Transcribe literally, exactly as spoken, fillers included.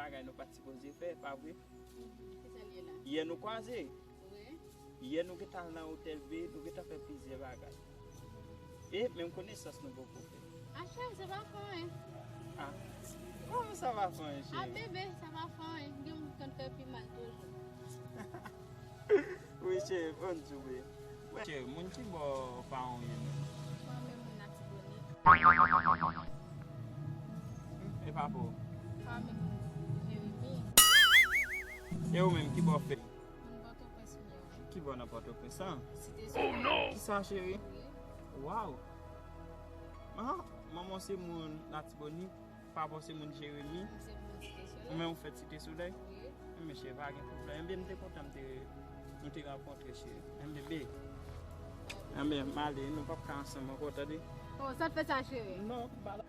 Bagay nou pa t sipoze fè, pa vre? Ki sa l ye la? Yè nou kwaze. Wi. Yè nou gentan al nan otèl V, nou gentan fè plizyè bagay. E menm konesans nou poko fè. A cheri, sa pa fè anyen. Ah, kòman sa pa fè anyen, A cheri? Bebe, sa pa fè anyen. Gen moun ki konn fè pi mal toujou. Wi, cheri, bon, djouwe. Cheri, moun ki bò paran w ye menm? Fanmi moun Latibonit. E papa w? Fanmi moun Jeremi. E ou menm, ki bò w fè? Moun Pòtoprens m ye, wi. Ki bò nan Pòtoprens, an? Site Solèy. Ki sa, cheri? Wi. Waw! Ah, manman w se moun Latibonit, papa w se moun Jeremi. M se moun Site Ou Solèy. menm ou fèt Site Solèy? Wi. Mesye, pa gen pwoblèm. Enben, m te kontan m te, nou te rankontre, cheri. Enben, be. Enben, m ale, nou p ap ka ansanm ankò, tande? Oh, sa t fè sa, cheri? Non, pa la.